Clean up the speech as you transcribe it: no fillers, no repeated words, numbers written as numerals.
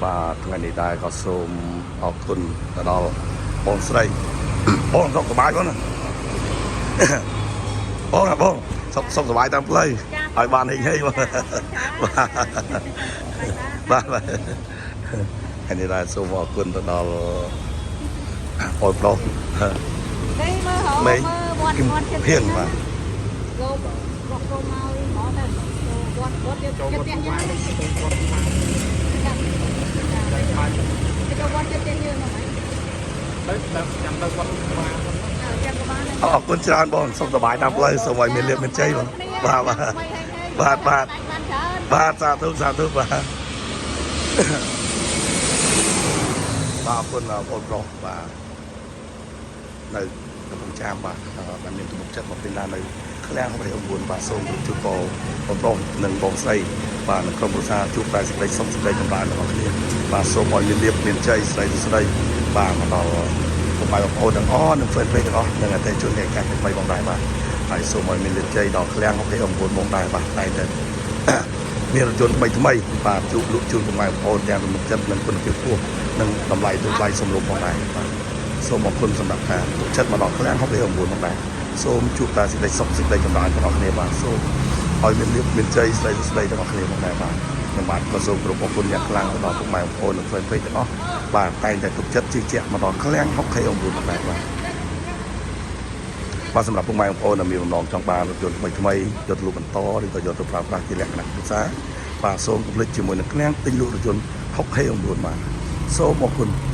បាទថ្ងៃនេះដែរក៏សូមអរគុណទៅដល់បងស្រី បងសុខសប្បាយបងណា បងណាបងសុខសុខសប្បាយតាមផ្លូវឲ្យបានហេងហេងបងបាទបាទបាទថ្ងៃនេះដែរសូមអរគុណទៅដល់បងប្រុស នេះមើលហៅ មេ មើលវត្ត គឹម វត្តចិត្ត ភៀងបាទ ចូលវត្តចូលមកមកទៅវត្តវត្តចិត្ត ចូលវ ចិត្ត ត្ត ផ្ទះ វ យើ ត្ត ងចូលវត្តចិត្តផ្ទះយើងហ្នឹងហើយ ទៅទៅចាំទៅវត្តវត្ត ចាំក៏បាន អរគុណច្រើនបងសុខសប្បាយតាមផ្លូវសូមឲ្យមានលាភមានជ័យបងបាទបាទបាទបាទ បានច្រើន បាទសាធុសាធុបាទបាទអរគុណបងប្រុសបាទនៅកំពង់ចាមបាទបានមានទំនុកចិត្តមកទិញឡាននៅឃ្លាំង69បាទសូមជូនពរបងប្រុសនិងបងស្រីបាទនិងក្រុមគ្រួសារជួបតែសេចក្តីសុខសេចក្តីចម្រើនរបស់គ្នាបាទសូមឲ្យមានលាភមានជ័យស្រីស្រីបាទមកដល់ពុកម៉ែបងប្អូនទាំងអស់និង fan page ទាំងអស់និងអតិថិជននៃការថ្មីបងដែរបាទហើយសូមឲ្យមានលាភជ័យដល់ឃ្លាំង69បងដែរបាទតែតែ មានរថយន្តថ្មីថ្មីបាទជួបលក់ជូនពុកម៉ែបងប្អូនទាំងទំនុកចិត្តនិងគុណភាពខ្ពស់និងតម្លៃទូថ្លៃសមរម្យផងដែរបាទសូមអរគុណសម្រាប់ការទុកចិត្តមកដល់ឃ្លាំង69ផងដែរសូមជួបតែសេចក្តីសុខសេចក្តីចម្រើនទាំងអស់គ្នាបាទសូមឲ្យមានលាភមានជ័យស្រីស្ដីទាំងអស់គ្នាផងដែរបាទខ្ញុំបាទក៏សូមគោរពអរគុណយ៉ាងខ្លាំងទៅដល់ពុកម៉ែបងប្អូននិង fan page ទាំងអស់បាទតែងតែទុកចិត្តជឿជាក់មកដល់ឃ្លាំង69ផងដែរបាទបាទសម្រាប់ពុកម៉ែបងប្អូនដែលមានបំណងចង់បានរថយន្តថ្មីថ្មីយកទៅលក់បន្តឬក៏យកទៅប្រើប្រាស់ជាលក្ខណៈគ្រួសារបាទសូមកុំភ្លេចជាមួយនឹងឃ្លាំងទិញលក់រថយន្ត69បាទសូមអរគុណ។